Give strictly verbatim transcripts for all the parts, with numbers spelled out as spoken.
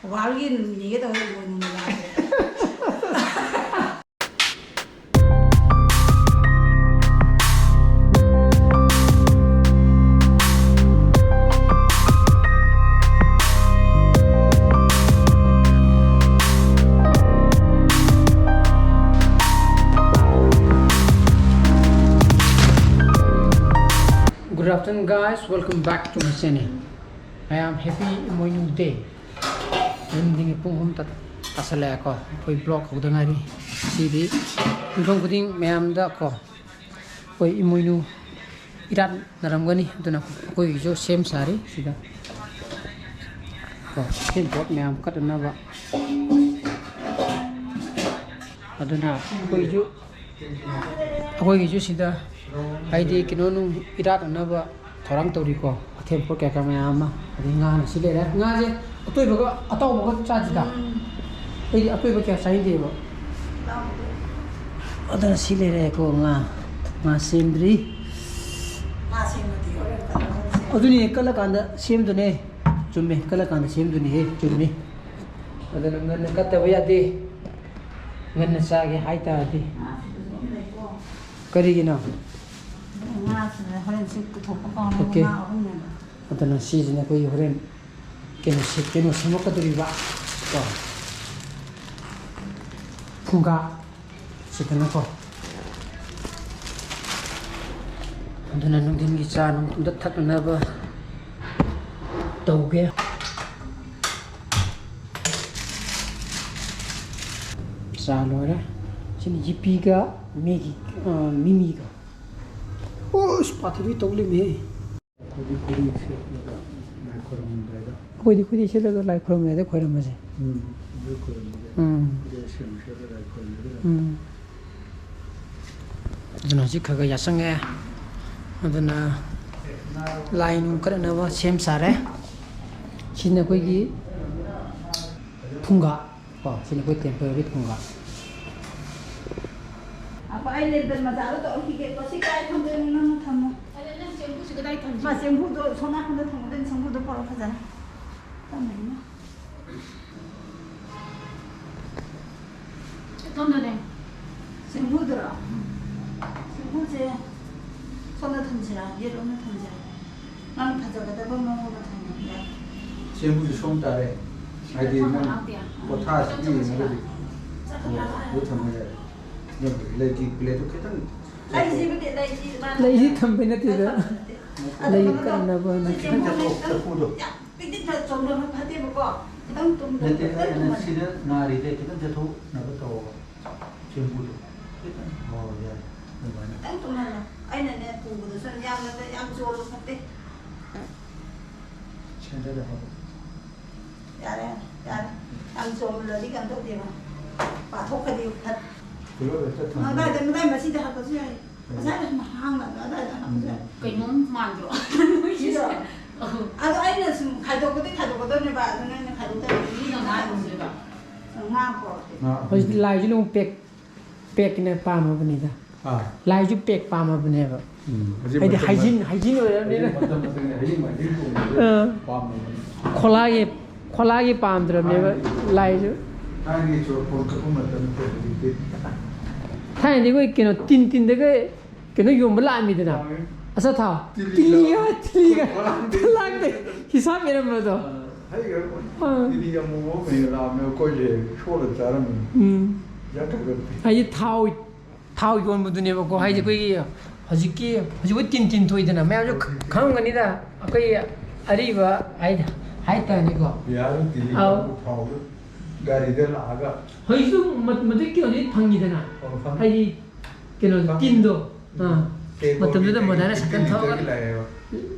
ꯋꯥꯔꯜꯒꯤ ꯅꯨꯃꯤꯠꯅꯦꯒ ꯇꯧꯔꯒ ꯏꯃꯣꯏꯅꯨ ꯃꯦꯂꯥꯁꯦ꯫ Good afternoon, guys. Welcome back to my channel. I am happy Imoinu Day. ꯑꯗꯨꯝꯗꯤ ꯄꯨꯡ ꯑꯍꯨꯝ ꯇꯥꯁꯜꯂꯛꯑꯦꯀꯣ꯫ ꯑꯩꯈꯣꯏ ꯕ꯭ꯂꯣꯛ ꯍꯧꯗ ꯉꯥꯏꯔꯤ꯫ ꯁꯤꯗꯤ ꯌꯨꯝꯊꯣꯡ ꯈꯨꯗꯤꯡ ꯃꯌꯥꯝꯗ ꯀꯣ, ꯑꯩꯈꯣꯏ ꯏꯃꯣꯏꯅꯨ ꯏꯔꯥꯠꯅꯔꯝꯒꯅꯤ꯫ ꯑꯗꯨꯅ ꯑꯩꯈꯣꯏꯒꯤꯁꯨ ꯁꯦꯝ ꯁꯥꯔꯤ ꯁꯤꯗ ꯀꯣ, ꯁꯦꯝ ꯄꯣꯠ ꯃꯌꯥꯝ ꯀꯠꯅꯅꯕ꯫ ꯑꯗꯨꯅ ꯑꯩꯈꯣꯏꯁꯨ ꯑꯩꯈꯣꯏꯒꯤꯁꯨ ꯁꯤꯗ ꯍꯥꯏꯗꯤ ꯀꯩꯅꯣ ꯅꯨꯡ ꯏꯔꯥꯠꯅꯅꯕ ꯊꯧꯔꯥꯡ ꯇꯧꯔꯤꯀꯣ꯫ ꯑꯊꯦꯟ ꯄꯣꯠ ꯀꯌꯥ ꯀꯌꯥ ꯃꯌꯥꯝ ꯑꯃ, ꯑꯗꯩ ꯉꯥꯅ ꯁꯤ ꯂꯩꯔꯦ꯫ ꯉꯥꯁꯦ ꯑꯇꯣꯏꯕꯒ ꯑꯇꯥꯎꯕꯒ ꯆꯥꯁꯤꯗ꯫ ꯎꯝ꯫ ꯑꯩꯗꯤ ꯑꯇꯣꯏꯕ ꯀꯌꯥ ꯆꯥꯅꯤꯡꯗꯦꯕ꯫ ꯆꯥꯎꯗꯦ꯫ ꯑꯗꯨꯅ ꯁꯤ ꯂꯩꯔꯦꯀꯣ, ꯉꯥ꯫ ꯉꯥ ꯁꯦꯝꯗ꯭ꯔꯤ꯫ ꯉꯥ ꯁꯦꯝꯕꯗꯤ ꯍꯣꯔꯦꯟ ꯀꯠꯂꯒ ꯁꯦꯝ- ꯑꯗꯨꯅꯦ, ꯀꯠꯂꯀꯥꯟꯗ ꯁꯦꯝꯗꯨꯅꯦ꯫ ꯆꯨꯝꯃꯦ, ꯀꯠꯂꯀꯥꯟꯗ ꯁꯦꯝꯗꯨꯅꯦꯍꯦ, ꯆꯨꯝꯃꯤ꯫ ꯑꯗꯨꯅ ꯉꯟꯅ ꯀꯠꯇꯕ ꯌꯥꯗꯦ꯫ ꯉꯟꯅ ꯆꯥꯒꯦ ꯍꯥꯏꯇꯥꯔꯗꯤ꯫ ꯉꯥꯁꯤꯗꯁꯨ ꯑꯃ ꯂꯩꯀꯣ꯫ ꯀꯔꯤꯒꯤꯅꯣ? ꯉꯥꯁꯤꯅ ꯍꯣꯔꯦꯟ ꯁꯤ ꯄꯨꯊꯣꯛꯄ ꯀꯥꯎꯅꯤ, ꯑꯣꯀꯦ꯫ ꯉꯥ ꯑꯍꯨꯝꯅꯦꯕ꯫ ꯑꯗꯨꯅ ꯁꯤꯁꯤꯅ ꯑꯩꯈꯣꯏꯒꯤ ꯍꯣꯔꯦꯟ ꯀꯩꯅꯣ ꯁꯦ-, ꯀꯩꯅꯣ ꯁꯦꯝꯃꯛꯀꯗꯣꯔꯤꯕ ꯀꯣ꯫ ꯐꯨꯡꯒꯥ ꯁꯤꯗꯅꯀꯣ꯫ ꯑꯗꯨꯅ ꯅꯨꯡꯊꯤꯟꯒꯤ ꯆꯥ ꯅꯨꯡ ꯑꯝꯇ ꯊꯛꯅꯅꯕ ꯇꯧꯒꯦ꯫ ꯆꯥ ꯂꯣꯏꯔꯦ꯫ ꯁꯤꯅ ꯌꯤꯄꯤꯒ ꯃꯦꯒꯤ, ꯑ, ꯃꯤꯃꯤꯒ꯫ ꯑꯣꯁ, ꯄꯥꯊꯕꯤ ꯇꯧ ꯂꯩꯃꯦꯍꯦ꯫ ꯑꯩꯈꯣꯏꯗꯤ ꯈꯨꯗꯩ ꯁꯦꯠꯂꯒ ꯂꯥꯏ ꯈꯣꯏꯔꯝꯃꯝꯗꯥꯏꯗ꯫ ꯑꯩꯈꯣꯏꯗꯤ ꯈꯨꯗꯩ ꯁꯦꯠꯂꯒ ꯂꯥꯏ ꯈꯣꯏꯔꯝꯃꯦꯗ ꯈꯣꯏꯔꯝꯕꯁꯦ꯫ ꯎꯝ, ꯑꯗꯨ ꯈꯣꯏꯔꯝꯕꯁꯦ꯫ ꯎꯝ꯫ ꯈꯨꯗꯩ ꯑꯁꯦꯡꯕ ꯁꯦꯠꯂꯒ ꯂꯥꯏ ꯈꯣꯏꯔꯝꯃꯦꯗꯅ꯫ ꯎꯝ꯫ ꯑꯗꯨꯅ ꯍꯧꯖꯤꯛ ꯈꯔ ꯈꯔ ꯌꯥꯆꯪꯉꯛꯑꯦ꯫ ꯑꯗꯨꯅ ꯂꯥꯏ ꯅꯨꯡ ꯀꯠꯅꯅꯕ ꯁꯦꯝ ꯁꯥꯔꯦ꯫ ꯁꯤꯅ ꯑꯩꯈꯣꯏꯒꯤ ꯐꯨꯡꯒꯥ꯫ ꯀꯣ, ꯁꯤꯅ ꯑꯩꯈꯣꯏ temporary ꯐꯨꯡꯒꯥ꯫ ꯑꯩꯈꯣꯏ, ꯑꯩ ꯂꯦꯟꯇꯟ ꯃꯆꯥꯗꯣ ꯇꯧꯔꯛꯈꯤꯒꯦꯀꯣ꯫ ꯁꯤ ꯀꯥꯏ ꯊꯝꯗꯣꯏꯅꯣ? ꯅꯪꯅ ꯊꯝꯃꯣ꯫ ꯑꯗ ꯅꯪ ꯆꯦꯡꯐꯨꯁꯤ ꯀꯗꯥꯏ ꯊꯝꯁꯤ? ꯃꯥ ꯆꯦꯡꯐꯨꯗꯣ ꯁꯣꯝ ꯅꯥꯀꯟꯗ ꯊꯝꯒꯗꯣꯏꯅꯤ꯫ ꯆꯦꯡꯐꯨꯗꯣ ꯄꯣꯔꯛꯑꯣ ꯐꯖꯅ꯫ ꯇꯞꯅ ꯏꯪꯅ꯫ ꯁꯣꯝꯗꯅꯦ꯫ ꯁꯦꯝꯕꯨꯗꯨꯔꯣ? ꯁꯦꯝꯕꯨꯁꯦ ꯁꯣꯝꯗ ꯊꯝꯁꯤꯔꯥ? ꯌꯦꯠꯂꯣꯝꯗ ꯊꯝꯁꯤꯔꯥ? ꯅꯪ ꯐꯖꯒꯗꯕ ꯃꯑꯣꯡꯗ ꯊꯝꯃꯣ꯫ ꯁꯦꯝꯕꯨꯁꯦ ꯁꯣꯝ ꯇꯥꯔꯦ꯫ ꯍꯥꯏꯗꯤ ꯅꯪ ꯄꯣꯊꯥꯁꯤꯗꯤ ꯌꯦꯡꯉꯒꯗꯤ꯫ ꯑꯣ, ꯑꯗꯨ ꯊꯝꯕ ꯌꯥꯔꯦ꯫ ꯅꯪ ꯂꯩꯒꯤ ꯄ꯭ꯂꯦꯠꯇꯨ ꯈꯤꯇꯪ ꯂꯩꯁꯤꯕꯨꯗꯤ, ꯂꯩꯁꯤ ꯃꯥꯅ ꯂꯩꯁꯤ ꯊꯝꯕꯩ ꯅꯠꯇꯦꯗ꯫ ꯊꯝꯕ ꯅꯠꯇꯦ꯫ ꯑꯗꯣ ꯂꯩ ꯀꯩꯅꯣꯗꯣ, ꯀꯠꯅꯕ ꯅꯠꯇꯦ꯫ ꯁꯤ ꯆꯦꯡꯐꯨꯗ ꯈꯤꯇꯪ ꯆꯐꯨꯗꯣ꯫ ꯌꯥꯝ ꯄꯤꯛꯇꯛ ꯆꯣꯡꯕ ꯐꯠꯇꯦꯕꯀꯣ꯫ ꯈꯤꯇꯪ ꯇꯨꯝ-, ꯅꯠꯇꯦ, ꯈꯤꯇꯪ ꯑꯩꯅ ꯇꯨꯝꯍꯜꯂꯣ꯫ ꯁꯤꯗ ꯅꯥꯔꯤꯁꯦ ꯈꯤꯇꯪ ꯆꯠꯊꯣꯛꯅꯕ ꯇꯧꯑꯣ꯫ ꯆꯦꯡꯐꯨꯗꯣ ꯈꯤꯇꯪ꯫ ꯑꯣ, ꯌꯥꯔꯦ꯫ ꯑꯗꯨꯃꯥꯏꯅ꯫ ꯈꯤꯇꯪ ꯇꯨꯝꯍꯜꯂꯣ꯫ ꯑꯩꯅꯅꯦ ꯄꯨꯕꯗꯁꯨ ꯌꯥꯝꯅ, ꯌꯥꯝ ꯆꯣꯜꯂꯨ ꯐꯠꯇꯦ꯫ ꯁꯦꯟꯇꯔꯗ ꯍꯥꯞꯄꯣ꯫ ꯌꯥꯔꯦ, ꯌꯥꯔꯦ꯫ ꯌꯥꯝ ꯆꯣꯝꯃꯜꯂꯗꯤ ꯀꯩꯅꯣ ꯇꯧꯗꯦꯕ꯫ ꯄꯥꯊꯣꯛꯈ꯭ꯔꯗꯤ ꯐꯠ-, ꯄꯨꯂꯞ ꯍꯦꯛꯇ ꯊꯝꯃꯣ꯫ ꯃꯇꯥꯏꯗ, ꯃꯇꯥꯏ ꯃꯁꯤꯗ ꯍꯥꯞꯄꯁꯨ ꯌꯥꯏ꯫ ꯉꯁꯥꯏꯅ ꯁꯨꯝ ꯍꯥꯡꯅ ꯑꯗꯨꯋꯥꯏꯗ ꯍꯥꯞꯄꯁꯨ ꯌꯥꯏ꯫ ꯀꯩꯅꯣꯝ ꯃꯥꯟꯗ꯭ꯔꯣ? ꯁꯤꯔꯣ? ꯑꯧ꯫ ꯑꯗꯣ ꯑꯩꯅ ꯁꯨꯝ ꯈꯥꯏꯗꯣꯛꯄꯗꯤ ꯈꯥꯏꯗꯣꯛꯀꯗꯧꯅꯦꯕ꯫ ꯑꯗꯨ ꯅꯪꯅ ꯈꯥꯏꯗꯣꯛꯇꯕꯗꯤ ꯃꯤꯅ ꯉꯥ ꯊꯣꯡꯗꯣꯏꯕ꯫ ꯉꯥ ꯄꯣꯔꯛꯀꯦ꯫ ꯉꯥ꯫ ꯍꯧꯖꯤꯛꯇꯤ ꯂꯥꯏꯁꯨ ꯑꯃꯨꯛ ꯄꯦꯛ ꯄꯦꯛꯅ ꯄꯥꯝꯃꯕꯅꯤꯗ꯫ ꯑꯥ꯫ ꯂꯥꯏꯁꯨ ꯄꯦꯛ ꯄꯥꯝꯃꯕꯅꯦꯕ꯫ ꯎꯝ, ꯍꯧꯖꯤꯛ ꯍꯥꯏꯗꯤ ꯃꯇꯝ, ꯍꯥꯏꯖꯤꯟ, ꯍꯥꯏꯖꯤꯟ ꯑꯣꯏꯔꯕꯅꯤꯅ꯫ ꯍꯧꯖꯤꯛ ꯃꯇꯝ ꯃꯇꯝꯒꯤ ꯍꯩꯖꯤꯟ ꯃꯥꯏꯖꯤꯟ ꯀꯣꯡꯕꯁꯦ ꯑꯥ꯫ ꯄꯥꯝꯃꯕꯅꯤ꯫ ꯈꯣꯂꯥꯒꯤ, ꯈꯣꯂꯥꯒꯤ ꯄꯥꯝꯗ꯭ꯔꯕꯅꯦꯕ ꯊꯥꯏꯅꯒꯤ ꯂꯥꯏꯁꯨ꯫ ꯊꯥꯏꯅꯒꯤ ꯆꯨꯔꯀꯣꯟ ꯀꯛꯄ ꯃꯇꯝ ꯅꯠꯇꯦ ꯍꯧꯖꯤꯛꯇꯤ꯫ ꯊꯥꯏꯅꯗꯤ ꯑꯩꯈꯣꯏ ꯀꯩꯅꯣ ꯇꯤꯟ ꯇꯤꯟꯗꯒ ꯀꯩꯅꯣ ꯌꯣꯟꯕ ꯂꯥꯛꯑꯝꯃꯤꯗꯅ꯫ ꯂꯥꯛꯑꯝꯃꯤ꯫ ꯑꯆꯥꯊꯥꯎ꯫ ꯇꯤꯜꯂꯤꯒ꯫ ꯇꯤꯜꯂꯤꯒ, ꯇꯤꯜꯂꯤꯒ꯫ ꯈꯣꯂꯥꯡꯗ꯫ ꯈꯣꯂꯥꯡꯗ ꯍꯤꯁꯥꯕ ꯂꯩꯔꯝꯕꯗꯣ꯫ ꯑꯥ, ꯍꯩꯒ ꯑꯥ꯫ ꯇꯤꯜꯂꯤ ꯑꯃꯨꯕ ꯑꯃ ꯂꯩꯔ ꯂꯥꯛꯑꯝꯃꯦ, ꯑꯩꯈꯣꯏꯁꯦ ꯁꯣꯠꯂ ꯆꯥꯔꯝꯃꯤꯅꯤ꯫ ꯎꯝ꯫ ꯌꯥꯝ ꯊꯥꯒꯠꯄꯤ꯫ ꯍꯥꯏꯗꯤ ꯊꯥꯎ, ꯊꯥꯎ ꯌꯣꯟꯕꯗꯨꯅꯦꯕꯀꯣ꯫ ꯍꯥꯏꯗꯤ ꯎꯝ꯫ ꯑꯩꯈꯣꯏꯒꯤ ꯍꯧꯖꯤꯛꯀꯤ, ꯍꯧꯖꯤꯛ ꯇꯤꯟ ꯇꯤꯟ ꯊꯣꯛꯏꯗꯅ, ꯃꯌꯥꯝꯁꯨ ꯈ-, ꯈꯪꯉꯝꯒꯅꯤꯗ꯫ ꯑꯩꯈꯣꯏ ꯑꯔꯤꯕ ꯍꯥꯏ-, ꯍꯥꯏꯇꯥꯔꯦꯀꯣ꯫ ꯕꯤꯍꯥꯔꯗ ꯇꯤꯜꯂꯤ ꯑꯥꯎ꯫ ꯀꯥꯡꯕꯨ ꯊꯥꯎꯗ ꯒꯥꯔꯤꯗ ꯂꯥꯛꯑꯒ ꯍꯧꯖꯤꯛꯁꯨ ꯃ-, ꯃꯗꯨꯒꯤ ꯀꯩꯅꯣꯗꯤ ꯐꯪꯉꯤꯗꯅ꯫ ꯑꯣ, ꯐꯪꯉꯤ꯫ ꯍꯥꯏꯗꯤ ꯀꯩꯅꯣꯗꯣ, ꯐꯪꯉꯤ꯫ ꯇꯤꯟꯗꯣ꯫ ꯎꯝ꯫ ꯑꯥ꯫ ꯇꯦꯡꯀꯣꯠ ꯃꯇꯝꯗꯨꯗ ꯀꯩꯀꯩ ꯃꯣꯗꯥꯅ ꯁꯥꯏꯀꯜ ꯏꯇꯦꯂꯤꯗꯒꯤ ꯊꯧꯔꯒ ꯂꯥꯛꯑꯦꯕ꯫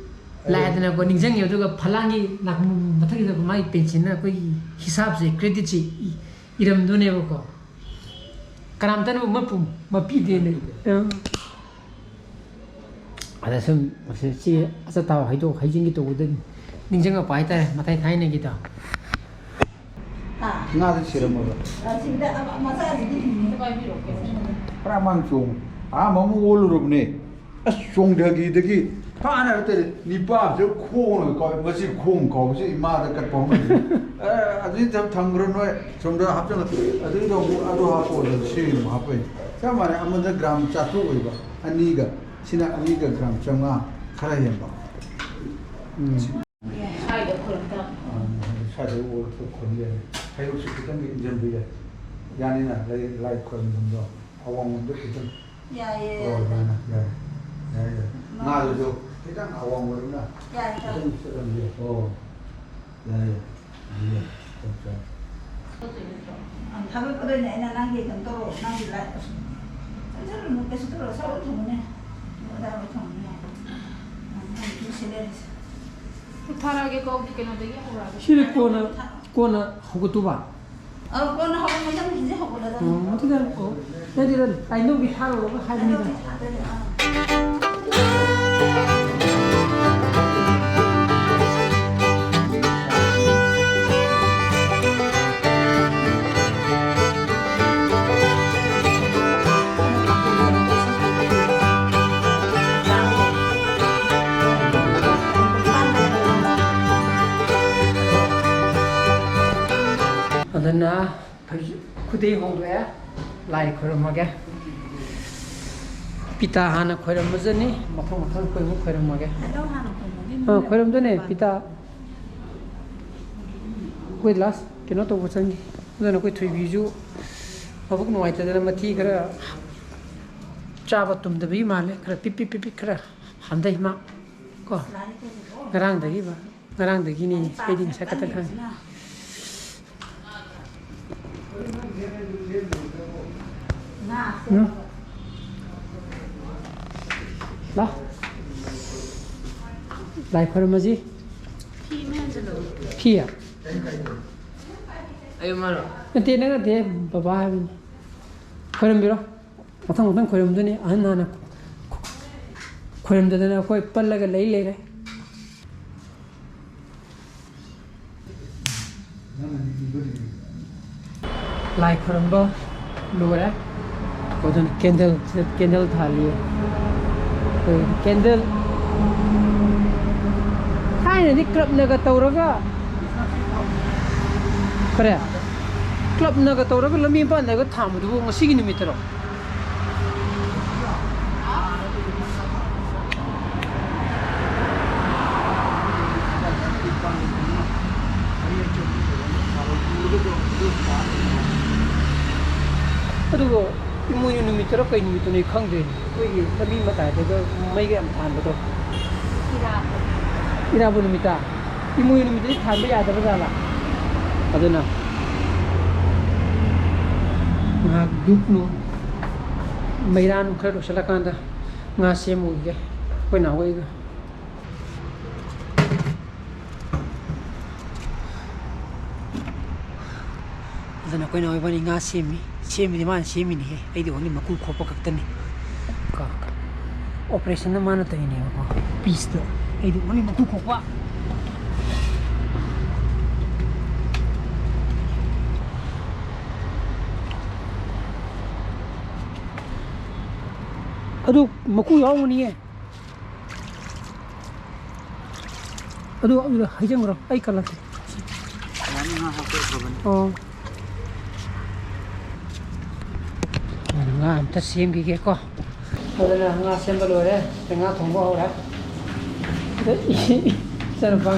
ꯂꯥꯛꯑꯦꯗꯅꯀꯣ, ꯅꯤꯡꯁꯤꯡꯉꯦ꯫ ꯑꯗꯨꯒ ꯐꯂꯥꯡꯒꯤ ꯅꯥꯀꯣꯡ ꯃꯊꯛꯁꯤꯗꯀꯣ ꯃꯥꯒꯤ ꯄꯦꯟꯁꯤꯜꯅ ꯑꯩꯈꯣꯏꯒꯤ ꯍꯤꯁꯥꯞꯁꯦ, creditꯁꯦ ꯏ-, ꯏꯔꯝꯗꯣꯏꯅꯦꯕꯀꯣ꯫ ꯀꯅꯥꯝꯇꯅ ꯃꯄꯨ-, ꯃꯄꯤꯗꯦꯅꯦ꯫ ꯑꯥ꯫ ꯑꯗ ꯁꯨꯝ ꯁꯤ ꯑꯆꯥꯊꯥꯎ ꯍꯩꯗꯣꯛ ꯍꯩꯖꯤꯟꯒꯤ ꯇꯧꯕꯗ ꯅꯤꯡꯁꯤꯡꯉꯛꯄ ꯍꯥꯏꯇꯥꯔꯦ, ꯃꯊꯥꯏ ꯊꯥꯏꯅꯒꯤꯗꯣ꯫ ꯍꯥ? ꯉꯥꯗꯤ ꯁꯤꯔꯝꯃꯕ? ꯑ, ꯁꯤꯗ ꯑꯃ-, ꯃꯆꯥꯁꯤꯗꯤ ꯍꯤꯡꯉꯤ꯫ ꯄꯨꯔꯥ ꯃꯥꯡ ꯆꯣꯡꯉꯤ꯫ ꯑꯍꯥꯟꯕ ꯑꯃ ꯑꯣꯜꯂꯨꯔꯕꯅꯦ꯫ ꯑꯁ, ꯆꯣꯡꯊꯈꯤꯗꯒꯤ ꯐꯥꯅ ꯍꯥꯏꯕ ꯇꯥꯔꯦ, ꯅꯤꯄꯥꯁꯦ ꯈꯣꯡꯅ ꯀꯥꯎ-, ꯃꯁꯤ ꯈꯣꯡ ꯀꯥꯎꯕꯁꯤ ꯏꯃꯥꯗ ꯀꯠꯄ ꯍꯧꯅꯗꯦ꯫ ꯑꯦ, ꯑꯗꯨꯗꯤ ꯊꯝ-, ꯊꯝꯈ꯭ꯔꯣ ꯅꯣꯏ꯫ ꯁꯣꯝꯗ ꯍꯥꯞꯆꯜꯂꯣ꯫ ꯑꯗꯨꯒꯤꯗꯣ ꯑꯃꯨꯛ ꯑꯗꯨ ꯍꯥꯞꯄꯛꯑꯣ, ꯑꯗꯨ ꯁꯤ ꯑꯃꯨꯛ ꯍꯥꯞꯄꯛꯏ꯫ ꯆꯞ ꯃꯥꯟꯅꯩ, ꯑꯃꯗ ꯒ꯭ꯔꯥꯝ ꯆꯥꯇ꯭ꯔꯨꯛ ꯑꯣꯏꯕ, ꯑꯅꯤꯒ, ꯁꯤꯅ ꯑꯅꯤꯒ ꯒ꯭ꯔꯥꯝ ꯆꯥꯝꯃꯉꯥ ꯈꯔ ꯍꯦꯟꯕ꯫ ꯎꯝ꯫ ꯁ꯭ꯋꯥꯏꯗ ꯈꯨꯔꯨꯝ ꯇꯥꯔꯦ꯫ ꯑꯥ, ꯁ꯭ꯋꯥꯏꯗ ꯑꯣꯏꯔꯁꯨ ꯈꯨꯔꯨꯝ ꯌꯥꯏ꯫ ꯍꯩꯔꯨꯛꯁꯨ ꯈꯤꯇꯪꯗꯤ ꯏꯟꯖꯟꯕ ꯌꯥꯏ꯫ ꯌꯥꯅꯤꯅ ꯂꯥꯏ, ꯂꯥꯏ ꯈꯨꯔꯨꯝꯐꯝꯗꯣ꯫ ꯑꯋꯥꯡꯂꯣꯝꯗ ꯈꯤꯇꯪ꯫ ꯌꯥꯏꯌꯦ, ꯑꯣ, ꯌꯥꯏꯌꯦ꯫ ꯌꯥꯅꯤ, ꯌꯥꯏ, ꯌꯥꯏ, ꯌꯥꯏ, ꯌꯥꯏ꯫ ꯃꯥ-, ꯉꯥꯗꯨꯁꯨ ꯈꯤꯇꯪ ꯑꯋꯥꯡꯕꯗꯨꯅ ꯌꯥꯏ, ꯌꯥꯏ꯫ ꯈꯤꯇꯪ ꯆꯠꯍꯟꯕꯤꯌꯨ꯫ ꯑꯣ, ꯌꯥꯏ, ꯌꯥꯏ꯫ ꯌꯥꯏ, ꯆꯞ ꯆꯥꯏ꯫ ꯑꯪ, ꯊꯥꯒꯠꯀꯗꯣꯏꯅꯦ ꯑꯩꯅ, ꯅꯪꯒꯤ ꯀꯩꯅꯣ ꯇꯧꯔꯣ, ꯅꯪꯒꯤ ꯂꯥꯏ-, ꯆꯪꯁꯤꯜꯂꯨꯅꯨ, ꯀꯩꯁꯨ ꯇꯧꯔꯣꯏ, ꯁꯥ ꯂꯣꯏ ꯊꯣꯡꯉꯨꯅꯦ꯫ ꯑꯗꯥ ꯂꯣꯏ ꯊꯣꯡꯉꯨꯅꯦ꯫ ꯑꯪ, ꯅꯪꯒꯤ ꯁꯦꯂꯔꯤꯁꯦ꯫ ꯊꯥꯔꯛꯑꯒꯦꯀꯣ, ꯀꯩꯅꯣꯗꯒꯤ ꯍꯧꯔꯛꯑꯒꯦ꯫ ꯁꯤꯗꯤ ꯀꯣꯟꯅ, ꯀꯣꯟꯅ ꯍꯧꯒꯠꯇꯧꯕ? ꯑ, ꯀꯣꯟꯅ ꯍꯧꯔꯛꯑꯣ, ꯃꯊꯪ ꯍꯧꯖꯤꯛ ꯍꯧꯒꯠꯂꯗꯕꯅꯤ꯫ ꯑꯣ, ꯑꯗꯨꯗ, ꯑꯣ, ꯅꯠꯇꯦ, ꯅꯠꯇꯦ, ꯀꯩꯅꯣꯒꯤ ꯊꯥꯔꯨꯔꯒ ꯍꯥꯏꯕꯅꯤꯗ꯫ ꯀꯩꯅꯣꯒꯤ ꯊꯥꯗꯣꯏꯅꯦ, ꯑꯥ꯫ ꯑꯗꯨꯅ ꯍꯧꯖꯤꯛ ꯈꯨꯗꯩ ꯍꯣꯡꯗꯣꯛꯑꯦ꯫ ꯂꯥꯏ ꯈꯣꯏꯔꯝꯃꯒꯦ꯫ ꯄꯤꯇꯥ ꯍꯥꯟꯅ ꯈꯣꯏꯔꯝꯃꯖꯅꯤ, ꯃꯊꯪ ꯃꯊꯪ ꯑꯩꯈꯣꯏ ꯑꯃꯨꯛ ꯈꯣꯏꯔꯝꯃꯒꯦ꯫ ꯑꯗꯣ ꯍꯥꯟꯅ ꯈꯣꯏꯔꯝꯃꯒꯦ꯫ ꯑꯥ, ꯈꯣꯏꯔꯝꯗꯣꯏꯅꯦ, ꯄꯤꯇꯥ꯫ ꯑꯩꯈꯣꯏ ꯂꯥꯁ ꯀꯩꯅꯣ ꯇꯧꯕ ꯆꯪꯈꯤ꯫ ꯑꯗꯨꯅ ꯑꯩꯈꯣꯏ ꯊꯣꯏꯕꯤꯁꯨ ꯃꯕꯨꯛ ꯅꯨꯡꯉꯥꯏꯇꯗꯅ ꯃꯊꯤ ꯈꯔ ꯆꯥꯕ ꯇꯨꯝꯗꯕꯒꯤ ꯃꯥꯜꯂꯦ, ꯈꯔ ꯄꯤꯛ ꯄꯤꯛ ꯄꯤꯛ ꯄꯤꯛ ꯈꯔ ꯍꯟꯊꯩ ꯃꯥ ꯀꯣ꯫ ꯉꯔꯥꯡꯗꯒꯤ ꯕ-, ꯉꯔꯥꯡꯗꯒꯤꯅꯦ, ꯑꯩꯗꯤ ꯉꯁꯥꯏ ꯈꯛꯇ ꯈꯪꯉꯤ꯫ ꯎꯝ? ꯂꯥ꯫ ꯂꯥꯏ ꯈꯣꯏꯔꯝꯃꯁꯤ꯫ ꯐꯤ ꯑꯃ ꯍꯦꯟꯖꯜꯂꯛꯑꯣ꯫ ꯐꯤ? ꯑꯩ ꯃꯔꯣ꯫ ꯅꯠꯇꯦ, ꯅꯪ ꯅꯠꯇꯦ, ꯕꯕꯥ ꯍꯥꯏꯕꯅꯤ꯫ ꯈꯣꯏꯔꯝꯕꯤꯔꯣ꯫ ꯃꯊꯪ ꯃꯊꯪ ꯈꯣꯏꯔꯝꯗꯣꯏꯅꯤ꯫ ꯑꯍꯟ ꯍꯥꯟꯅ ꯈꯣꯏꯔꯝꯗꯗꯅ ꯑꯩꯈꯣꯏ ꯄꯜꯂꯒ ꯂꯩ ꯂꯩꯔꯦ꯫ ꯂꯥꯏ ꯈꯣꯏꯔꯝꯕ ꯂꯣꯏꯔꯦ꯫ ꯑꯗꯨꯅ ꯀꯦꯟꯗꯜ, ꯁꯤꯗ ꯀꯦꯟꯗꯜ ꯊꯥꯜꯂꯤ꯫ ꯑꯩꯈꯣꯏ ꯀꯦꯟꯗꯜ ꯊꯥꯏꯅꯗꯤ ꯀ꯭ꯂꯕꯅꯒ ꯇꯧꯔꯒ, ꯀꯔꯤ? ꯀ꯭ꯂꯕꯅꯒ ꯇꯧꯔꯒ ꯂꯝꯕꯤ ꯃꯄꯥꯟꯗꯒ ꯊꯥꯡꯕꯗꯨꯕꯨ ꯉꯁꯤꯒꯤ ꯅꯨꯃꯤꯠꯇꯔꯣ? ꯑꯗꯨꯕꯨ ꯏꯃꯣꯏꯅꯨ ꯅꯨꯃꯤꯠꯇꯔꯣ ꯀꯩ ꯅꯨꯃꯤꯠꯇꯨꯅꯣ ꯑꯩ ꯈꯪꯗ꯭ꯔꯦꯅꯦ꯫ ꯑꯩꯈꯣꯏꯒꯤ ꯂꯝꯕꯤ ꯃꯇꯥꯏꯗꯒ ꯃꯩꯒ ꯌꯥꯝ ꯊꯥꯟꯕꯗꯣ꯫ ꯏꯔꯥꯕꯣꯠ ꯅꯨꯃꯤꯠꯇ? ꯏꯃꯣꯏꯅꯨ ꯅꯨꯃꯤꯠꯇꯗꯤ ꯊꯥꯟꯕ ꯌꯥꯗꯕ ꯖꯥꯠꯂꯥ? ꯑꯗꯨꯅ ꯉꯥꯏꯍꯥꯛ ꯗꯨꯛꯅꯨꯡ ꯃꯩꯔꯥ ꯅꯨꯡ ꯈꯔ ꯂꯣꯏꯁꯤꯜꯂꯀꯥꯟꯗ ꯉꯥ ꯁꯦꯝꯃꯨꯈꯤꯒꯦ ꯑꯩꯈꯣꯏ ꯅꯥꯎꯈꯩꯒ꯫ ꯑꯗꯨꯅ ꯑꯩꯈꯣꯏ ꯅꯥꯎ ꯏꯕꯥꯅꯤ ꯉꯥ ꯁꯦꯝꯃꯤ꯫ ꯁꯦꯝꯃꯤꯗꯤ ꯃꯥꯅ ꯁꯦꯝꯃꯤꯅꯤꯍꯦ, ꯑꯩꯗꯤ only ꯃꯀꯨ ꯈꯣꯛꯄ ꯈꯛꯇꯅꯤ꯫ ꯀꯣ, operation ꯅ ꯃꯥꯅ ꯇꯧꯔꯤꯅꯦꯕꯀꯣ, piece ꯇꯣ꯫ ꯑꯩꯗꯤ only ꯃꯀꯨ ꯈꯣꯛꯄ꯫ ꯑꯗꯨ ꯃꯀꯨ ꯌꯥꯎꯔꯝꯒꯅꯤꯌꯦ꯫ ꯑꯗꯨ, ꯑꯗꯨꯗ ꯍꯩꯖꯤꯟꯈ꯭ꯔꯣ, ꯑꯩ ꯀꯜꯂꯛꯀꯦ꯫ ꯌꯥꯅꯤ, ꯉꯥ ꯍꯥꯞꯄꯛꯈ꯭ꯔꯕꯅꯤ꯫ ꯑꯣ꯫ ꯑꯗꯨꯅ ꯉꯥ ꯑꯝꯇ ꯁꯦꯝꯈꯤꯒꯦꯀꯣ꯫ ꯑꯗꯨꯅ ꯉꯥ ꯁꯦꯝꯕ ꯂꯣꯏꯔꯦ, ꯉꯥ ꯊꯣꯡꯕ ꯍꯧꯔꯦ꯫ ꯑꯗ ꯏꯆꯟꯅꯨꯄꯥ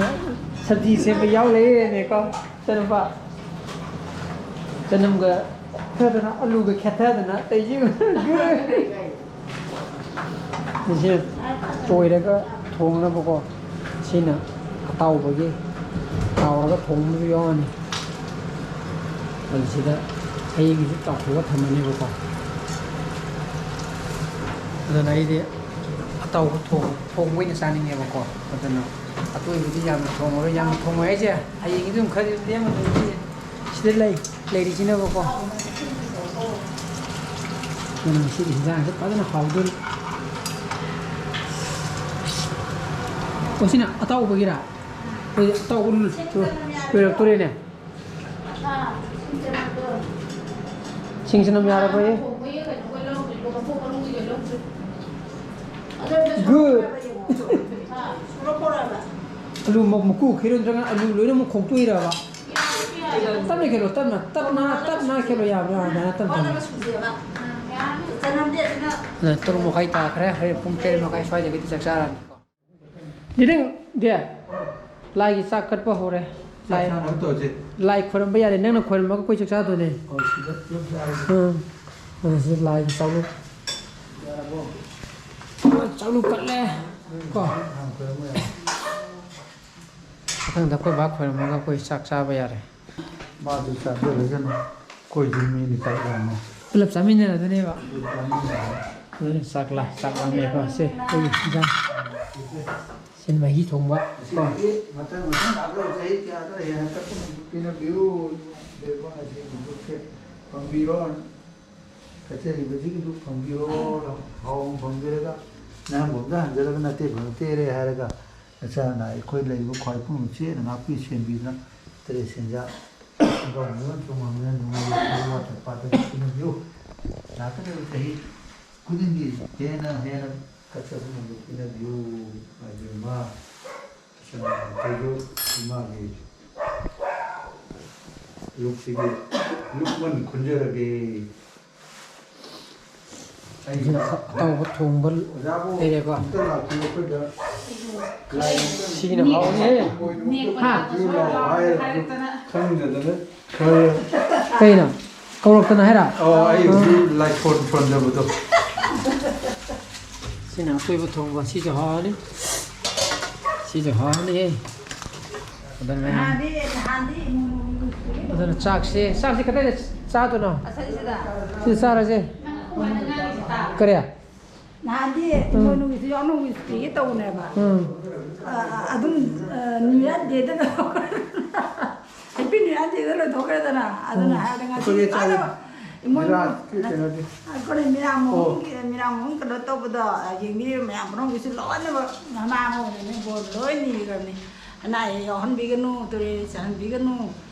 ꯁꯕꯖꯤ ꯁꯦꯝꯕ ꯌꯥꯎ ꯂꯩꯔꯦꯅꯦꯀꯣ꯫ ꯏꯆꯟꯅꯨꯄꯥ ꯆꯅꯝꯒ ꯈꯦꯠꯊꯗꯅ, ꯑꯂꯨꯒ ꯈꯦꯠꯊꯗꯅ ꯇꯧꯏꯁꯤ꯫ ꯁꯤꯅ ꯇꯣꯏꯔꯒ ꯊꯣꯡꯅꯕꯀꯣ꯫ ꯁꯤꯅ ꯑꯇꯥꯎꯕꯒꯤ ꯇꯥꯎꯔꯒ ꯊꯣꯡꯕꯁꯨ ꯌꯥꯎꯔꯅꯤ꯫ ꯑꯗꯨ ꯁꯤꯗ ꯍꯌꯦꯡꯒꯤꯁꯨ ꯇꯥꯎꯊꯣꯛꯑꯒ ꯊꯝꯃꯅꯦꯕꯀꯣ꯫ ꯑꯗꯨꯅ ꯑꯩꯗꯤ ꯑꯇꯥꯎꯕ ꯊꯣꯡ-, ꯊꯣꯡꯕ ꯑꯣꯏꯅ ꯆꯥꯅꯤꯡꯉꯦꯕꯀꯣ꯫ ꯑꯗꯨꯅ ꯑꯇꯣꯏꯕꯗꯤ ꯌꯥꯝꯅ ꯊꯣꯡꯉꯔꯣꯏ꯫ ꯌꯥꯝꯅ ꯊꯣꯡꯉꯣꯏ ꯍꯥꯏꯁꯦ, ꯍꯌꯦꯡꯒꯤꯗꯤ ꯑꯗꯨꯝ ꯈꯔꯗꯤ ꯑꯗꯨꯝ ꯂꯦꯝꯃꯗꯣꯏꯅꯤ꯫ ꯁꯤꯗ ꯂꯩ, ꯂꯩꯔꯤꯁꯤꯅꯕꯀꯣ꯫ ꯑꯗꯨꯅ ꯉꯁꯤꯗꯤ ꯍꯤꯟꯖꯥꯡꯁꯦ ꯐꯖꯅ ꯍꯥꯎꯗꯣꯔꯤ꯫ ꯑꯣ, ꯁꯤꯅ ꯑꯇꯥꯎꯕꯒꯤꯔꯥ? ꯑꯩꯈꯣꯏꯗꯤ ꯑꯇꯥꯎꯕ ꯂꯣꯏ-, ꯂꯣꯏꯔꯛꯇꯣꯔꯦꯅꯦ꯫ ꯁꯤꯡ ꯆꯅꯝ ꯌꯥꯔꯕ꯭ꯔꯣꯌꯦ? Good. ꯑꯂꯨ ꯃ-, ꯃꯀꯨ ꯈꯦꯠꯂꯣ ꯅꯠꯇ꯭ꯔꯒꯅ ꯑꯂꯨ ꯂꯣꯏꯅꯃꯛ ꯈꯣꯛꯇꯣꯛꯏꯔꯕ? ꯇꯞꯅ ꯈꯦꯠꯂꯣ, ꯇꯞꯅ, ꯇꯞꯅ, ꯇꯞꯅ ꯈꯦꯠꯂꯣ, ꯌꯥꯕ꯭ꯔꯥ? ꯑꯗꯨꯃꯥꯏꯅ ꯇꯞꯅ, ꯇꯞꯅ꯫ ꯑꯗ ꯇꯔꯨꯛ ꯃꯈꯥꯏ ꯇꯥꯈ꯭ꯔꯦ꯫ ꯍꯣꯔꯦꯟ ꯄꯨꯡ ꯇꯔꯦꯠ ꯃꯈꯥꯏ ꯁ꯭ꯋꯥꯏꯗꯒꯤꯗꯤ ꯆꯥꯛ ꯆꯥꯔꯅꯤꯀꯣ꯫ ꯗꯦ, ꯅꯪ, ꯗꯦ, ꯂꯥꯏꯒꯤ ꯆꯥꯛ ꯀꯠꯄ ꯍꯧꯔꯦ꯫ ꯆꯥꯛ ꯂꯥꯏ, ꯆꯥꯅꯕ ꯇꯧꯁꯦ꯫ ꯂꯥꯏ ꯈꯣꯏꯔꯝꯕ ꯌꯥꯔꯦ꯫ ꯅꯪꯅ ꯈꯣꯏꯔꯝꯃꯒ ꯑꯩꯈꯣꯏ ꯆꯥꯛ ꯆꯥꯗꯣꯏꯅꯦ꯫ ꯑꯣ, ꯁꯤꯗ ꯄꯨꯂꯞ ꯆꯥꯔꯒꯦ꯫ ꯎꯝ꯫ ꯑꯗꯨ ꯁꯤ ꯂꯥꯏꯒꯤ ꯆꯥꯛꯂꯨꯛ꯫ ꯌꯥꯔꯕꯣ? ꯆꯥꯛꯂꯨꯛ ꯀꯠꯂꯦ꯫ ꯀꯣ꯫ ꯅꯪ ꯈꯣꯏꯔꯝꯕ ꯌꯥꯔꯦ꯫ ꯃꯊꯪꯗ ꯑꯩꯈꯣꯏ ꯕꯥ ꯈꯣꯏꯔꯝꯃꯒ ꯑꯩꯈꯣꯏ ꯆꯥꯛ ꯆꯥꯕ ꯌꯥꯔꯦ꯫ ꯃꯥꯁꯨ ꯆꯥꯖꯔꯖꯅꯨ꯫ ꯑꯩꯈꯣꯏꯁꯨ ꯃꯤꯅꯤ ꯀꯥꯏ ꯌꯥꯝꯅ꯫ ꯄꯨꯂꯞ ꯆꯥꯃꯤꯟꯅꯔꯗꯣꯏꯅꯦꯕ꯫ ꯄꯨꯂꯞ ꯆꯥꯃꯤꯟꯅꯔꯒ꯫ ꯑꯗꯨꯅ ꯆꯥꯛ ꯂꯥ-, ꯆꯥꯛ ꯂꯥꯝꯃꯦꯀꯣ꯫ ꯁꯦ, ꯑꯩꯈꯣꯏꯒꯤ ꯏꯟꯖꯥꯡ꯫ ꯁꯤꯅ ꯃꯍꯤ ꯊꯣꯡꯕ꯫ ꯁꯤ ꯃꯊꯪ ꯃꯊꯪ ꯂꯥꯛꯀꯗꯕ ꯆꯍꯤ ꯀꯌꯥꯗ ꯍꯦꯟꯅ ꯀꯛꯄ ꯉꯝꯕ ꯄꯤꯅꯕꯤꯌꯨ꯫ ꯕꯦꯝꯃ ꯑꯁꯤ ꯐꯪꯕꯤꯔꯣ꯫ ꯀꯠꯆꯔꯤꯕꯁꯤꯡꯗꯨ ꯐꯪꯕꯤꯔꯣ꯫ ꯍꯥꯎꯅ ꯐꯪꯕꯤꯔꯒ ꯅꯌꯥꯝꯕꯝꯗ ꯍꯟꯖꯔꯒ ꯅꯠꯇꯦ ꯐꯪꯉꯛꯇꯦꯔꯦ ꯍꯥꯏꯔꯒ ꯅꯆꯥ ꯅꯅꯥꯏ ꯑꯩꯈꯣꯏ ꯂꯩꯔꯤꯕ ꯈ꯭ꯋꯥꯏ ꯄꯨꯝꯅꯃꯛ ꯆꯦꯠꯅ ꯉꯥꯛꯄꯤ ꯁꯦꯟꯕꯤꯗꯨꯅ ꯇꯔꯦꯠ ꯁꯦꯟꯖꯥ ꯈꯨꯗꯣꯡ ꯊꯨꯡꯍꯟꯗꯨꯅ ꯅꯨꯡꯉꯥꯏꯕ ꯋꯥꯠꯇ ꯄꯥꯗꯅ ꯄꯤꯅꯕꯤꯌꯨ꯫ ꯂꯥꯛꯀꯗꯕ ꯆꯍꯤ ꯈꯨꯗꯤꯡꯒꯤ ꯍꯦꯟꯅ ꯍꯦꯟꯅ ꯀꯠꯆꯕ ꯉꯝꯕ ꯄꯤꯅꯕꯤꯌꯨ꯫ ꯏꯃꯥ ꯏꯃꯥꯒꯤ ꯂꯨꯞꯁꯤꯒꯤ ꯂꯨꯞꯃꯟ ꯈꯨꯟꯖꯔꯒꯦ꯫ ꯑꯩ ꯑꯗꯨꯅ ꯑꯇꯥꯎꯕ ꯊꯣꯡꯕ ꯑꯣꯖꯥꯕꯨ ꯂꯩꯔꯦꯀꯣ꯫ ꯑꯝꯇ ꯂꯥꯛꯄꯤꯌꯨ ꯑꯩꯈꯣꯏꯗ꯫ ꯂꯥꯏ ꯁꯤꯒꯤꯅ ꯍꯥꯎꯅꯤꯍꯦ꯫ ꯍꯥ? ꯂꯥꯛꯑꯣ ꯍꯥꯏꯔꯁꯨ ꯈꯪꯗꯗꯅ꯫ ꯀꯩꯅꯣ? ꯀꯧꯔꯛꯇꯅ ꯍꯥꯏꯔ? ꯑꯣ, ꯑꯩ ꯍꯧꯖꯤꯛ ꯂꯥꯏ ꯁꯣꯟ ꯁꯣꯟꯖꯕꯗꯣ꯫ ꯁꯤꯅ ꯑꯀꯣꯏꯕ ꯊꯣꯡꯕ꯫ ꯁꯤꯁꯨ ꯍꯥꯎꯔꯅꯤ꯫ ꯁꯤꯁꯨ ꯍꯥꯎꯔꯅꯤꯍꯦ꯫ ꯑꯗꯨꯅ ꯃꯌꯥꯝ꯫ ꯅꯍꯥꯟꯗꯤ, ꯅꯍꯥꯟꯗꯤ ꯏꯃꯣꯏꯅꯨꯒꯤ ꯅꯨꯃꯤꯠꯇꯨꯒꯤ ꯑꯗꯨꯅ ꯆꯥꯛꯁꯦ, ꯆꯥꯛꯁꯦ ꯀꯗꯥꯏꯗ ꯆꯥꯗꯣꯏꯅꯣ? ꯑꯁꯤꯁꯤꯗ꯫ ꯁꯤꯗ ꯆꯥꯔꯁꯦ꯫ ꯀꯔꯤ? ꯅꯍꯥꯟꯗꯤ ꯎꯝ꯫ ꯏꯃꯣꯏꯅꯨꯒꯤꯁꯨ ꯌꯥꯎꯅ ꯋꯤꯁꯇꯤꯒꯤ ꯇꯧꯅꯦꯕ꯫ ꯎꯝ꯫ ꯑ, ꯑꯗꯨꯝ, ꯑ, ꯅ꯭ꯌꯨ ꯏꯌꯥꯔ ꯗꯦꯗ ꯍꯦꯄꯤ ꯅ꯭ꯌꯨ ꯏꯌꯥꯔ ꯗꯦꯗ ꯂꯣꯏꯊꯣꯛꯈ꯭ꯔꯦꯗꯅ꯫ ꯑꯗꯨꯅ ꯎꯝ꯫ ꯍꯥꯏꯔꯗꯤ ꯉꯁꯤ ꯑꯩꯈꯣꯏꯒꯤ ꯆꯥꯛ ꯆꯥꯅꯕ ꯏꯃꯣꯏꯅꯨ ꯒꯤꯂꯥꯁ ꯀꯩꯅꯣꯗꯤ꯫ ꯑꯩꯈꯣꯏꯅ ꯃꯤꯔꯥꯡ ꯑꯣ꯫ ꯃꯍꯨꯝꯒꯤ, ꯃꯤꯔꯥꯡ ꯃꯍꯨꯝ ꯀꯩꯅꯣ ꯇꯧꯕꯗꯣ, ꯌꯦꯡꯕꯤꯔꯤꯕ ꯃꯌꯥꯝ ꯄꯨꯝꯅꯃꯛꯀꯤꯁꯨ ꯂꯣꯏꯅꯃꯛ ꯃꯃꯥ ꯑꯃ ꯑꯣꯏꯅꯅꯦ ꯕꯣꯔ ꯂꯣꯏ ꯅꯤꯈ꯭ꯔꯕꯅꯤ꯫ ꯑꯅꯥ ꯑꯌꯦꯛ ꯌꯥꯎꯍꯟꯕꯤꯒꯅꯨ, ꯇꯨꯔꯦꯜ ꯆꯥꯏꯍꯟꯕꯤꯒꯅꯨ꯫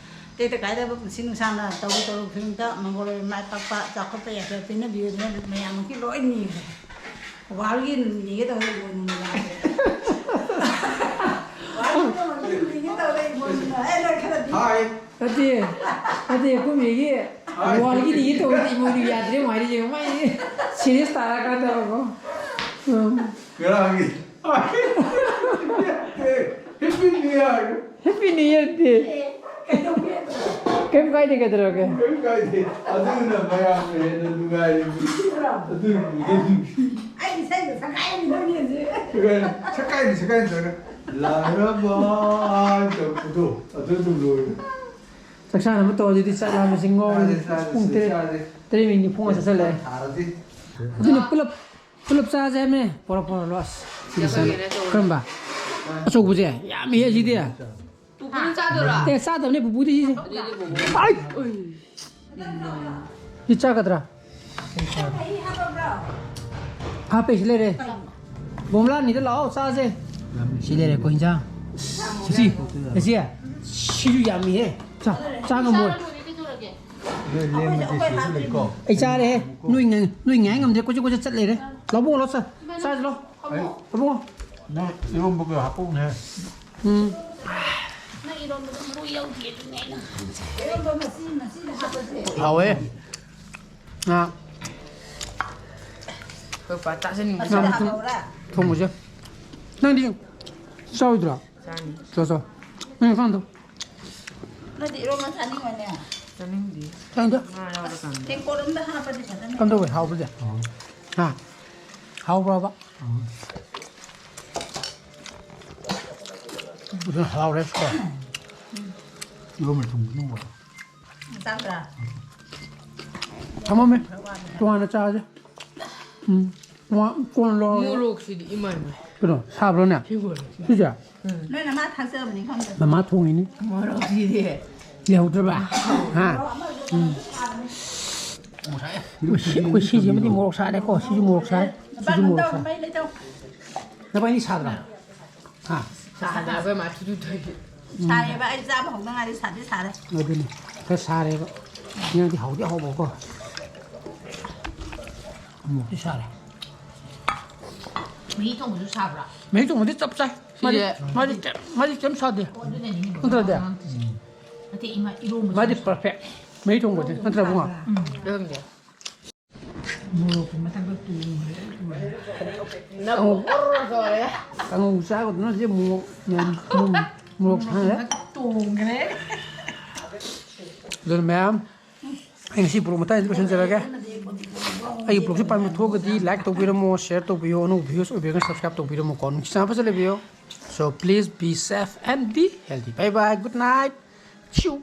ꯇꯦꯛꯇ ꯀꯥꯏꯗꯕ ꯄꯨꯟꯁꯤ ꯅꯨꯡꯁꯥꯡꯅ ꯇꯧꯔꯨ ꯇꯧꯔꯨ ꯈꯨꯗꯤꯡꯃꯛꯇ ꯃꯪꯒꯣꯜ ꯑꯣꯏꯕ ꯃꯥꯏ ꯄꯥꯛꯄ ꯆꯥꯎꯈꯠꯄ ꯌꯥꯏꯐꯕ ꯄꯤꯅꯕꯤꯌꯨ ꯍꯥꯏꯅ ꯃꯌꯥꯝꯒꯤ ꯂꯣꯏ ꯅꯤꯈ꯭ꯔꯦ꯫ ꯋꯥꯔꯜꯒꯤ ꯅꯤꯒꯦ ꯇꯧꯔꯤ ꯏꯃꯣꯏꯅꯨ ꯂꯤꯂꯥꯁꯦ꯫ ꯍꯥꯏ꯫ ꯅꯠꯇꯦ, ꯅꯠꯇꯦ, ꯑꯩꯈꯣꯏ ꯃꯤꯒꯤ ꯍꯥꯏ꯫ ꯋꯥꯜꯒꯤꯗꯤ ꯇꯧꯕꯗꯤ ꯏꯃꯣꯏꯅꯨ ꯌꯥꯗ꯭ꯔꯦ, ꯃꯥꯏꯗꯤ ꯃꯥꯏ ꯁꯤꯔꯤꯌꯁ ꯇꯥꯔꯀꯥꯟꯗꯕꯀꯣ꯫ ꯎꯝ꯫ ꯉꯔꯥꯡꯒꯤ happy new year. Happy new year day. ꯀꯩꯝ ꯀꯥꯏꯗꯦ, ꯀꯩꯗꯧꯔꯒꯦ? ꯀꯩꯝ ꯀꯥꯏꯗꯦ꯫ ꯑꯗꯨꯅ ꯃꯌꯥꯝꯅ ꯍꯦꯟꯅ ꯅꯨꯡꯉꯥꯏꯔꯤꯕꯅꯤ꯫ ꯑꯗꯨꯅ ꯅꯨꯡꯉꯥꯏꯔꯤꯕꯅꯤ꯫ ꯑꯩ ꯏꯁꯩꯗꯣ ꯁꯛꯀꯥꯏꯔꯤꯗꯧꯅꯦ ꯍꯧꯖꯤꯛ꯫ ꯁꯛꯀꯥꯏꯔꯤ, ꯁꯛꯀꯥꯏꯔꯤ ꯇꯧꯔꯒ ꯂꯥꯏꯔꯕ ꯇꯧꯕꯗꯣ ꯑꯗꯨ ꯑꯗꯨꯝ ꯂꯣꯏꯔꯦ꯫ ꯆꯥꯛ ꯆꯥꯅꯕ ꯇꯧꯔꯁꯤꯗꯤ ꯆꯥꯛ ꯂꯥꯝꯕꯁꯤ ꯉꯥꯎꯔꯦ꯫ ꯆꯥꯁꯦ, ꯆꯥꯁꯦ, ꯄꯨꯡ ꯇꯔꯦꯠ, ꯆꯥꯁꯦ꯫ ꯇꯔꯦꯠ ꯃꯤꯅꯤꯠ ꯅꯤꯐꯨ ꯃꯉꯥ ꯆꯠꯁꯜꯂꯛꯑꯦ꯫ ꯊꯥꯔꯗꯤ꯫ ꯑꯗꯨꯅ ꯄꯨꯂꯞ ꯄꯨꯂꯞ ꯆꯥꯁꯦ ꯍꯥꯏꯕꯅꯦ꯫ ꯄꯣꯔꯛꯑꯣ, ꯄꯣꯔꯛꯑꯣ, ꯂꯣꯁ꯫ ꯁꯤꯗꯤ ꯆꯥꯅ-, ꯀꯔꯝꯕ? ꯑꯆꯧꯕꯁꯦ? ꯌꯥꯝꯃꯤꯍꯦ ꯁꯤꯗꯤ꯫ ꯄꯨꯄꯨꯅ ꯆꯥꯗꯣꯏꯔꯥ? ꯑꯦ, ꯆꯥꯗꯕꯅꯦ ꯄꯨꯄꯨꯗꯤ ꯁꯤꯁꯦ꯫ ꯑꯗꯨꯗꯤ ꯄꯨꯄꯨ꯫ ꯑꯩ! ꯁꯤ ꯆꯥꯒꯗ꯭ꯔꯥ? ꯍꯥꯞꯄꯦ, ꯁꯤ ꯂꯩꯔꯦ꯫ ꯕꯣꯝꯂꯥꯅꯤꯗ ꯂꯥꯛꯑꯣ, ꯆꯥꯁꯦ꯫ ꯁꯤ ꯂꯩꯔꯦ, ꯑꯩꯈꯣꯏ ꯏꯟꯖꯥꯡ꯫ ꯁꯤ, ꯁꯤ, ꯁꯤꯁꯨ ꯌꯥꯝꯃꯤꯍꯦ꯫ ꯆꯥ, ꯆꯥ ꯉꯝꯃꯣꯏ꯫ ꯆꯥꯔ ꯂꯣꯏꯔꯦ, ꯀꯩꯗꯧꯔꯒꯦ? ꯅꯣꯏ ꯂꯦꯝꯃꯗꯤ ꯁꯤꯁꯨ ꯂꯩꯀꯣ꯫ ꯑꯩ ꯆꯥꯔꯦꯍꯦ꯫ ꯅꯣꯏ ꯉꯥꯏ-, ꯅꯣꯏ ꯉꯥꯏ ꯉꯝꯗ꯭ꯔꯦ꯫ ꯀꯣꯏꯆꯠ ꯀꯣꯏꯆꯠ ꯆꯠ ꯂꯩꯔꯦ꯫ ꯂꯧꯕꯨꯡ ꯂꯥꯎ ꯆꯥ-, ꯆꯥꯁꯤ ꯂꯥꯎ꯫ ꯑꯩ ꯂꯧꯕꯨꯡ ꯂꯥꯎ꯫ ꯅꯪ ꯏꯔꯣꯝꯕꯒ ꯍꯥꯞꯄꯧꯅꯦ꯫ ꯎꯝ꯫ ꯅꯪ ꯏꯔꯣꯝꯕꯗꯣ ꯃꯔꯨ ꯌꯥꯎꯗꯦ ꯑꯗꯨꯅꯦ ꯑꯩꯅ꯫ ꯍꯥꯎꯋꯦ꯫ ꯉꯥ꯫ ꯑꯩꯈꯣꯏ ꯄꯥ ꯆꯥꯁꯤꯟꯕ꯫ ꯉꯥ ꯃꯇꯨꯝ ꯊꯣꯡꯕꯁꯦ꯫ ꯅꯪꯗꯤ ꯆꯥꯔꯣꯏꯗ꯭ꯔꯣ? ꯆꯥꯅꯤ꯫ ꯆꯥ, ꯆꯥ꯫ ꯅꯪ ꯏꯟꯁꯥꯡꯗꯣ꯫ ꯅꯪꯗꯤ ꯏꯔꯣꯝꯕ ꯆꯥꯅꯤꯡꯕꯅꯦ꯫ ꯆꯥꯅꯤꯡꯗꯦ꯫ ꯆꯥꯅꯤꯡꯗꯦ? ꯉꯥ ꯌꯥꯎꯔꯀꯥꯟꯗ꯫ ꯇꯦꯡꯀꯣꯠ ꯑꯝꯗ ꯍꯥꯞꯄꯗꯤ ꯐꯖꯅ꯫ ꯀꯝꯗꯧꯋꯦ? ꯍꯥꯎꯕꯁꯦ? ꯍꯥꯎꯋꯦ꯫ ꯍꯥ? ꯍꯥꯎꯕ꯭ꯔꯕ? ꯍꯥꯎꯋꯦ꯫ ꯑꯗꯨꯅ ꯍꯥꯎꯔꯦ, ꯁꯤꯀꯣ꯫ ꯏꯔꯣꯝꯕ ꯊꯨꯝ ꯅꯨꯡꯕ꯫ ꯆꯥꯗ꯭ꯔꯥ? ꯊꯝꯃꯝꯃꯦ꯫ ꯇꯣꯉꯥꯟꯅ ꯆꯥꯁꯦ꯫ ꯎꯝ꯫ ꯇꯣꯉꯥꯟ-, ꯀꯣꯟ ꯂꯧꯔꯒ꯫ ꯃꯣꯔꯣꯛꯁꯤꯗꯤ ꯏꯃꯥꯏ ꯃꯥꯏ꯫ ꯀꯩꯅꯣ? ꯁꯥꯕ꯭ꯔꯣꯅꯦ? ꯁꯤꯕꯨ꯫ ꯁꯤꯁꯦ? ꯎꯝ꯫ ꯅꯣꯏ ꯅꯃꯥ ꯊꯥꯛꯆꯕꯅꯤ ꯈꯪꯗꯦ꯫ ꯃꯃꯥ ꯊꯣꯡꯉꯤꯅꯤ꯫ ꯃꯣꯔꯣꯛꯁꯤꯗꯤ꯫ ꯂꯩꯍꯧꯗ꯭ꯔꯕ? ꯍꯥ? ꯎꯝ꯫ ꯑꯩꯈꯣꯏ ꯁꯤ-, ꯑꯩꯈꯣꯏ ꯁꯤꯁꯤꯃꯗꯤ ꯃꯣꯔꯣꯛ ꯁꯥꯔꯦꯀꯣ꯫ ꯁꯤꯁꯨ ꯃꯣꯔꯣꯛ ꯁꯥꯔꯦ꯫ ꯁꯤꯁꯨ ꯃꯣꯔꯣꯛ ꯁꯥꯔꯦ꯫ ꯃꯩ ꯂꯩꯇꯧ꯫ ꯅꯕꯥꯏꯅꯤ ꯁꯥꯗ꯭ꯔꯥ? ꯍꯥ? ꯁꯥꯗ꯭ꯔꯥ? ꯑꯩꯈꯣꯏ ꯃꯥ ꯊꯨ ꯊꯨ ꯊꯨ꯫ ꯁꯥꯔꯦꯕ, ꯑꯩ ꯆꯥꯕ ꯍꯧꯗ ꯉꯥꯏꯔꯤ, ꯁꯥꯗꯤ ꯁꯥꯔꯦ꯫ ꯑꯗꯨꯅꯤ꯫ ꯈꯔ ꯁꯥꯔꯦꯕ꯫ ꯏꯟꯖꯥꯡꯗꯤ ꯍꯥꯎꯗꯤ ꯍꯥꯎꯕꯀꯣ꯫ ꯃꯣꯔꯣꯛꯇꯤ ꯁꯥꯔꯦ꯫ ꯃꯍꯤ ꯊꯣꯡꯕꯁꯨ ꯁꯥꯕ꯭ꯔꯥ? ꯃꯍꯤ ꯊꯣꯡꯕꯗꯤ ꯆꯞ ꯆꯥꯏ꯫ ꯃꯥꯗꯤ, ꯁꯤꯁꯦ ꯃꯥꯗꯤ ꯀꯩꯝ, ꯃꯥꯗꯤ ꯀꯩꯝ ꯁꯥꯗꯦ꯫ ꯑꯣ, ꯑꯗꯨꯅꯅꯤ ꯅꯠꯇ꯭ꯔꯗꯤ? ꯑꯉꯥꯡꯁꯦ꯫ ꯏꯃꯥ ꯏꯔꯣꯝꯕ ꯃꯥꯗꯤ perfect. ꯃꯍꯤ ꯊꯣꯡꯕꯁꯦ ꯅꯠꯇ꯭ꯔꯥ ꯏꯕꯨꯡꯉꯣ? ꯈꯪꯗꯦ. ꯃꯣꯔꯣꯛꯀꯤ ꯃꯊꯛꯇ ꯇꯣꯡꯈ꯭ꯔꯦ꯫ ꯀꯥꯡꯉꯧ ꯆꯥꯒꯗꯕꯅ ꯁꯤ ꯃꯣꯔꯣꯛ ꯌꯥꯝ ꯃꯣꯔꯣꯛ ꯁꯥꯍꯜꯂꯦ꯫ ꯇꯣꯡꯈ꯭ꯔꯦ꯫ ꯑꯗꯨꯅ ꯃꯌꯥꯝ, ꯑꯩ ꯉꯁꯤ vlog ꯃꯇꯥꯡꯁꯤꯗ ꯂꯣꯏꯁꯤꯟꯖꯔꯒꯦ꯫ ꯑꯩꯒꯤ vlogꯁꯤ ꯄꯥꯝꯕ ꯊꯣꯛꯑꯒꯗꯤ like ꯇꯧꯕꯤꯔꯝꯃꯣ, share ꯇꯧꯕꯤꯌꯣ, ꯑꯅꯧꯕ viewers ꯑꯣꯏꯕꯤꯔꯒꯅ subscribe ꯇꯧꯕꯤꯔꯝꯃꯣꯀꯣ꯫ ꯅꯨꯡꯁꯤ ꯆꯥꯟꯅꯕ ꯐꯖꯅ ꯂꯩꯕꯤꯌꯣ꯫ So please be safe and be healthy. Bye bye. Good night. Chew.